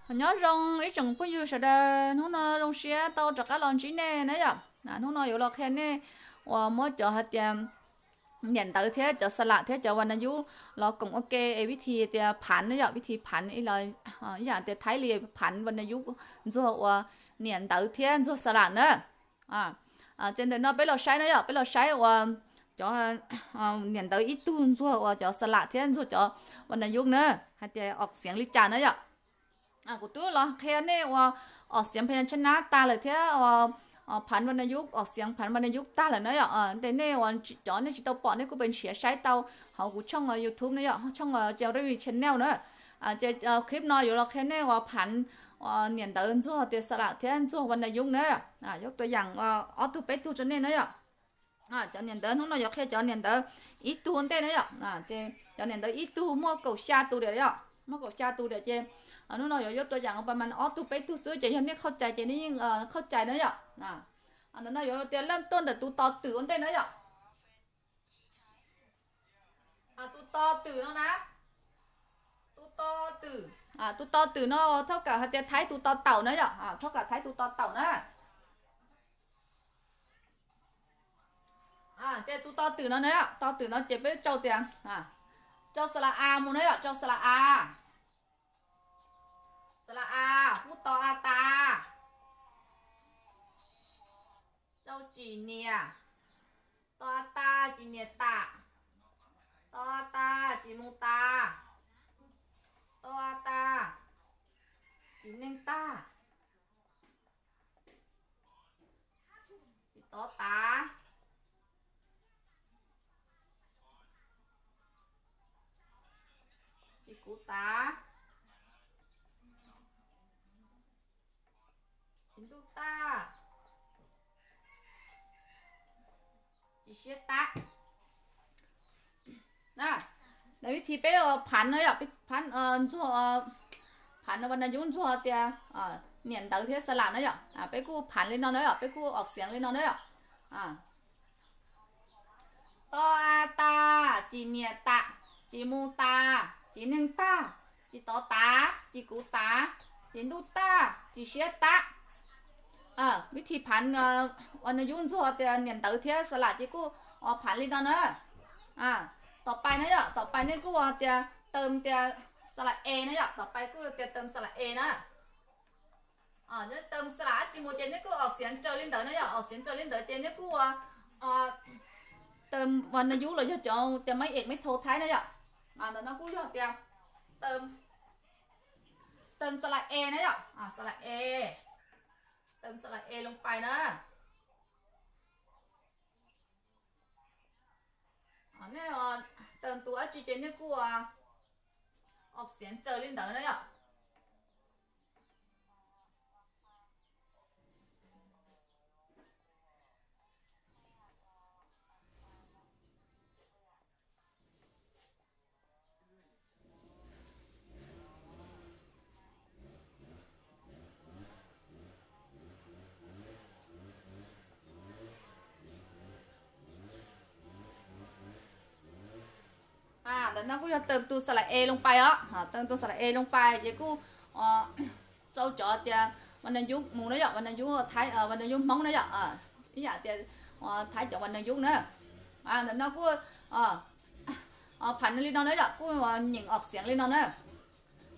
Nyob zoo ib tsoom phooj ywg sawv daws, hnub no zoo siab tau rov qab los ntsib nej na yom. Hnub no yuav los qhia nej uas muab cov hais tias niam ntawv thiab cov xa lam thiab cov vas nas yub los koom ua ke es vib thi tias phav na yom, vib thi phav ib yam tias thaib li phav vas nas yub ntxuag uas niam ntawv thiab ntxuag xa lam na. Ces ntawm no peb los saib na yom, peb los saib uas cov niam ntawv ib tug ntxuag uas cov xa lam thiab ntxuag cov vas nas yub na, hais tias om xeev li cas na yom. Kuv twb los qhia nej uas om xeev pha ya tshab nab tag lawm thiab phav vas nas yub, om xeev phav vas nas yub tag lawm na yom. Ntes nej uas cov nej tsis tau pom nej kuj pes nrhiav saib tau hauv kuv tshooj YouTube na yom, tshooj Cherry Channel na. Ces clip no yuav los qhia nej uas phav niam ntawv ntxuag tias xa lam thiab ntxuag vas nas yub na. Yuav tua yam ob tug peb tug rau nej na yom. Cov niam ntawv hnub no yuav qhia cov niam ntawv ib tug ua ntej na yom. Ces cov niam ntawv ib tug muaj kaum xya tus diam yom, muaj kaum xya tus diam ces hnub no yuav yuav tua yam ua pa mas ob tug peb tug xwb ces yog nej qhauj cai ces nej yeej qhauj cai na yom. Ntawm no yuav tias laj tuaj ntawm tus tos twm ua ntej na yom. Tus tos twm no na, tus tos twm, tus tos twm no thaub kam hais tias thaib tus tos taum na yom, thaub kam thaib tus tos taum na. Ces tus tos twm no na, tos twm no ces peb rau tias, rau xa la a mus na yom, rau xa la a, xa la a, hub to a ta, rau tsis nias, to a ta tsis nias tam, to a ta tsis mus tas, to a ta tsis neeg tag, tsis tod tas, tsis kuv tas, tsis ntuj tag, tsis siab tas. Vib thi peb phav na yom, peb phav ntxuag, phav vas nas yub ntxuag tias niam ntawv thiab xa lam na yom, peb kuj phav li no na yom, peb kuj om xeev li no na yom. To a ta, tsis nias tam, tsis mus tas, tsis neeg tag, tsis tod tas, tsis kuv tas, tsis ntuj tag, tsis siab tas. Vib thi phav vas nas yub ntxuag tias niam ntawv thiab xa lam ces kuj phav li no na. Tom pais na yom, tom pais nej kuj tias tawm tias xa la e na yom, tom pais kuj tias tawm xa la e na. Tawm xa la dab tsi mus ces nej kuj om xeev tsaws li ntawd na yom, om xeev tsaws li ntawd ces nej kuj tawm vas nas yub los yog cov tias maiv ees maiv thau thaib na yom. Ntawm no kuj yog tias tawm xa la e na yom, xa la e, tawm xa la e loo pais na. Nej tawm tus dab tsi ces nej kuj om xeev tsaws li ntawd na yom. Ntawm no kuj yog tawm tus xa la e loo pais os, tawm tus xa la e loo pais ces kuj rau cov tias vas nas yub mus na yom, vas nas yub thaib, vas nas yub hmoob na yom, ib yam tias thaib cov vas nas yub na. Ntawm no kuj phav li no na yom, kuj nyeem om xeev li no na.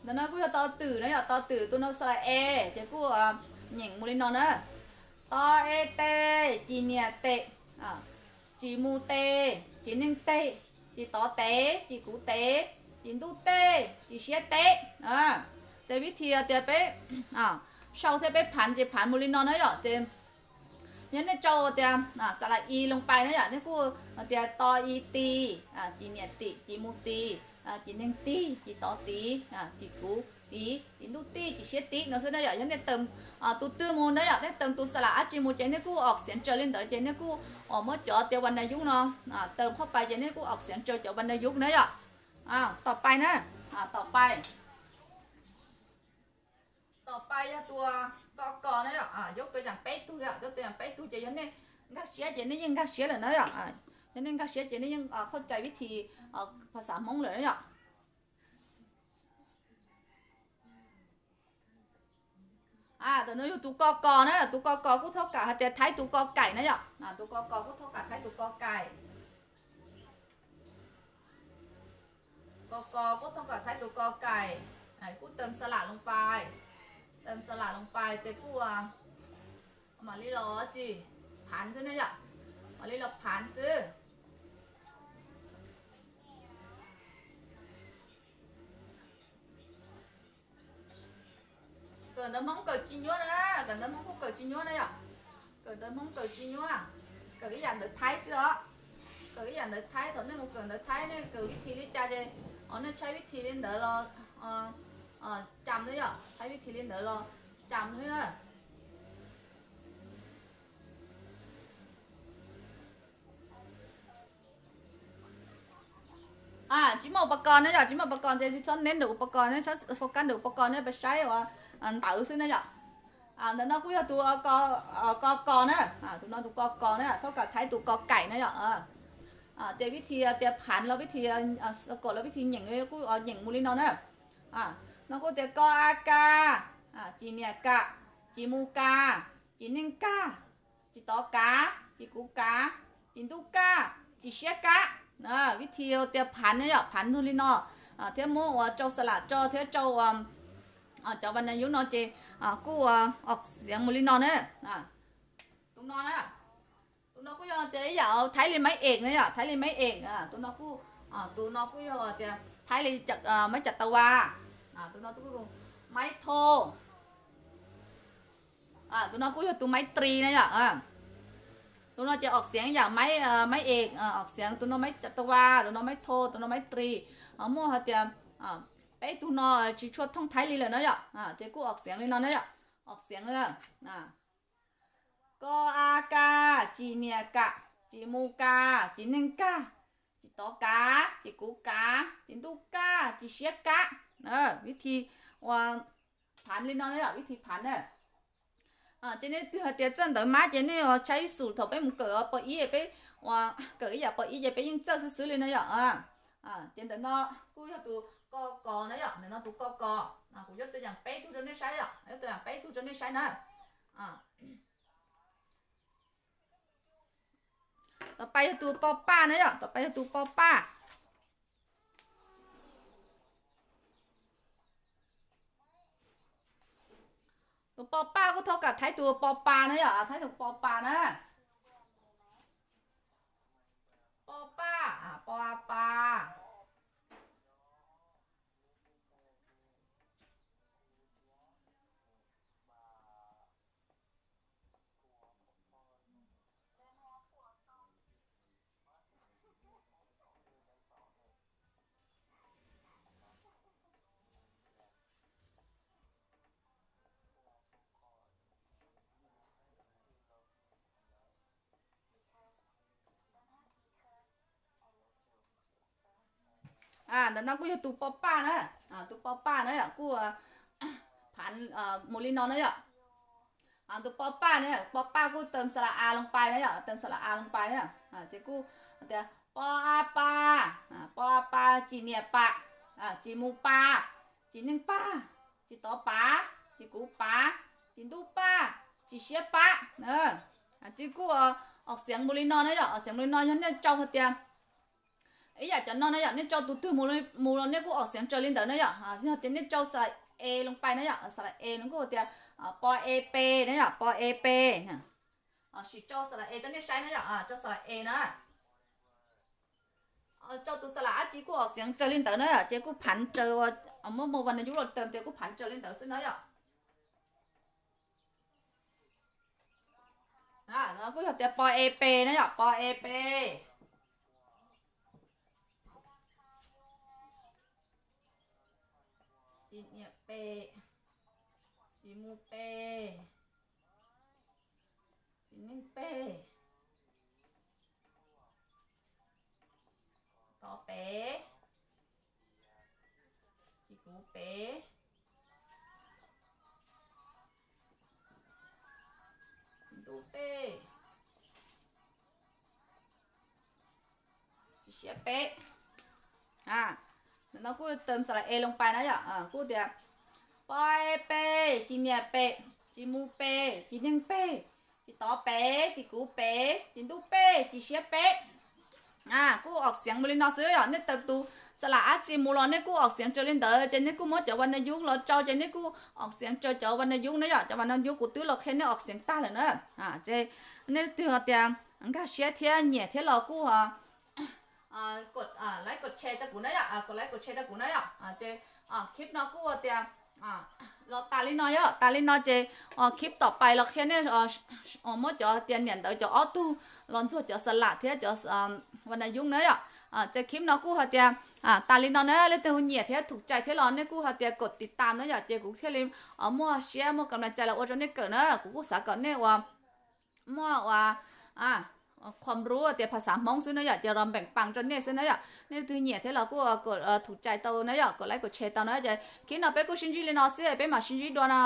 Ntawm no kuj yog to twm na yom, to twm tus no xa la e ces kuj nyeem mus li no na. To e tes, tsis nias tes, tsis mus tes, tsis neeg tes, tsis tod tes, tsis kuv tes, tsis ntuj tes, tsis siab tes. Ces vib thi tias peb sau thiab peb phav ces phav mus li no na yom. Ces yog nej rau tias xa la i loo pais na yom, nej kuj tias to i ti, tsis nias ti, tsis mus ti, tsis neeg ti, tsis tod ti, tsis kuv ti, tsis ntuj ti, tsis siab ti no xwb na yom. Yog nej tawm tus twg mus na yom, nej tawm tus xa la dab tsi mus ces nej kuj om xeev tsaws li ntawd ces nej kuj muab cov tias vas nas yub no tawm qhov pais ces nej kuj om xeev tsaws cov vas nas yub na yom. Tom pais na, tom pais, tom pais yog tus ko ko na yom, yuav tua yam peb tug yom, yuav tua yam peb tug ces yog nej nkag siab ces nej yeej nkag siab lawm na yom. Yog nej nkag siab ces nej yeej qhov cai vib thi phas xav hmoob lawm na yom. Ntawm no yog tus ko kos na, tus ko kos kuj thov kam hais tias thaib tus ko kaim na yom. Tus ko kos kuj thov kam thaib tus ko kaim. Ko kos kuj thov kam thaib tus ko kaim, kuj tawm xa lam loos pais, tawm xa lam loos pais ces kuj mam li los tsis phav xwb na yom, mam li los phav xwb. Kawm ntawv Hmoob kawm tsis nyuaj na, kawm ntawv Hmoob kuj kawm tsis nyuaj na yom. Kawm ntawv Hmoob kawm tsis nyuaj, kawm ib yam ntawv Thaib xwb os. Kawm ib yam ntawv Thaib, thaum nej mus kawm ntawv Thaib nej kawm vib thim li cas ces nej thaib vib thim li ntawd los cam na yom, thaib vib thim li ntawd los cam xwb na. Tsis muaj uas pov kos na yom, tsis muaj uas pov kos ces txhob neb ntawm uas pov kos, neb txhob focus ntawm uas pov kos, neb pab saib uas ntawv xwb na yom. Ntawm no kuj yog tus ko kos na, tus no tus ko kos na, thov kam thaib tus ko kaim na yom. Tias vib thim tias phav los vib thim, kom los vib thim nyeem kuj nyeem mus li no na. No kuj tias ko a ka, tsis niam kam, tsis mus kas, tsis neej kaj, tsis tov kav, tsis kuv kav, tsis ntuj kaj, tsis siab kab. Vib thim tias phav na yom, phav nug li no, thiab muab uas rau xa lam tso thiab rau cov vas nas yub no ces kuj uas os xeev mus li no na. Tus no na, tus no kuj yog tias ib yam thaib li maiv ees na yom, thaib li maiv ees. Tus no kuj, tus no kuj yog tias thaib li maiv cas tau vas. Tus no kuj maiv thau. Tus no kuj yog tus maiv tris na yom. Tus no ces os xeev yam maiv, maiv ees, os xeev, tus no maiv cas tau vas, tus no maiv thau, tus no maiv tris. Muaj hais tias peb tug no tsis tshua thooj thaib li lawm na yom, ces kuj os xeev li no na yom, os xeev li ko a ka, tsis niam kam, tsis mus kas, tsis neej kaj, tsis tov kav, tsis kuv kav, tsis ntuj kaj, tsis siab kab. Vib thim uas phav li no na yom, vib thim phav na. Ces nej twg hais tias txawj ntawv mab ces nej saib xus thaum peb mus kawm pos ib, peb uas kawm ib yam pos ib ces peb yeej txawj xwb xwb li na yom. Ces ntawm no kuj yog tus ko kos na yom, ntawm no tus ko kos, kuv yuav tua yam peb tug rau nej saib yom, yuav tua yam peb tug rau nej saib na. Tom pab yog tus po paj na yom, tom pab yog tus po paj. Tus po paj kuj thov kam thaib tus po pas na yom, thaib tus po pas na. Po paj, po a pas. Ntawm no kuj yog tus po paj na, tus po paj na yom, kuj phav mus li no na yom. Tus po paj na, po paj kuj tawm xa la a loos pais na yom, tawm xa la a loos pais na. Ces kuj tias po a pas, po a pas tsis niam pam, tsis mus pas, tsis neej paj, tsis tov pav, tsis kuv pav, tsis ntuj paj, tsis siab pab. Ces kuj os xeev mus li no na yom, os xeev mus li no yog nej rau hais tias ib yam cov no na yom, nej rau tus twg mus los nej kuj os xeev raws li ntawd na yom. Yog tias nej rau xa la e loos pais na yom, xa la e no kuj tias po e pe na yom, po e pe. Sim rau xa la e rau nej saib na yom, rau xa la e na. Rau tus xa la ab tsi kuj os xeev raws li ntawd na, ces kuj phav raws, muab mus vas nas yub los raws tias kuj phav raws li ntawd xwb na yom. Kuj yog tias po e pe na yom, po e pe. Tsis niam pe, tsis mus pe, tsis neej pe, tov pe, tsis kuv pe, tsis ntuj pe, tsis siab pe. Ntawm no kuj tawm xa la e loos pais na yom, kuj tias po e pe, tsis niam pem, tsis mus pem, tsis neeg pem, tsis tov pem, tsis kuv pem, tsis ntuj pem, tsis siab pem. Kuj ออกเสียง mus li no xwb yom. Nej taws tus xa las dab tsi mus los nej kuj ออกเสียง raws li ntawd, ces nej kuj muab cov วรรณยุกต์ los rau ces nej kuj ออกเสียง raws cov วรรณยุกต์ na yom. Cov วรรณยุกต์ kuv twb los qhia nej ออกเสียง tag lawm na. Ces nej leej twg hais tias nkag siab thiab nyiam thiab los kuj kov like kov share rau kuv na yom, kov like kov share rau kuv na yom. Ces clip no kuj hais tias los tas li no yom, tas li no ces clip tom pais los qhia nej, muab cov tias niam ntawv cov ob tug los ntxuag cov xa las thiab cov วรรณยุกต์ na yom. Ces clip no kuj hais tias tas li no na, leej twg hu nyiam thiab thum cai thiab los nej kuj hais tias kov tiv tam na yom, ces kuv thiaj li muaj siab muaj kam na cai los ua rau nej kawm na. Kuv kuj xav kom nej ua muaj ua qhuam rub tias phas xav Hmoob xwb na yom, ces los npeem paas rau nej xwb na yom. Nej leej twg nyiam thiab los kuj kov thum cai tau na yom, kov like kov share tau na. Ces clip no peb kuj sib ntsib li no xwb, peb mam sib ntsib dua no.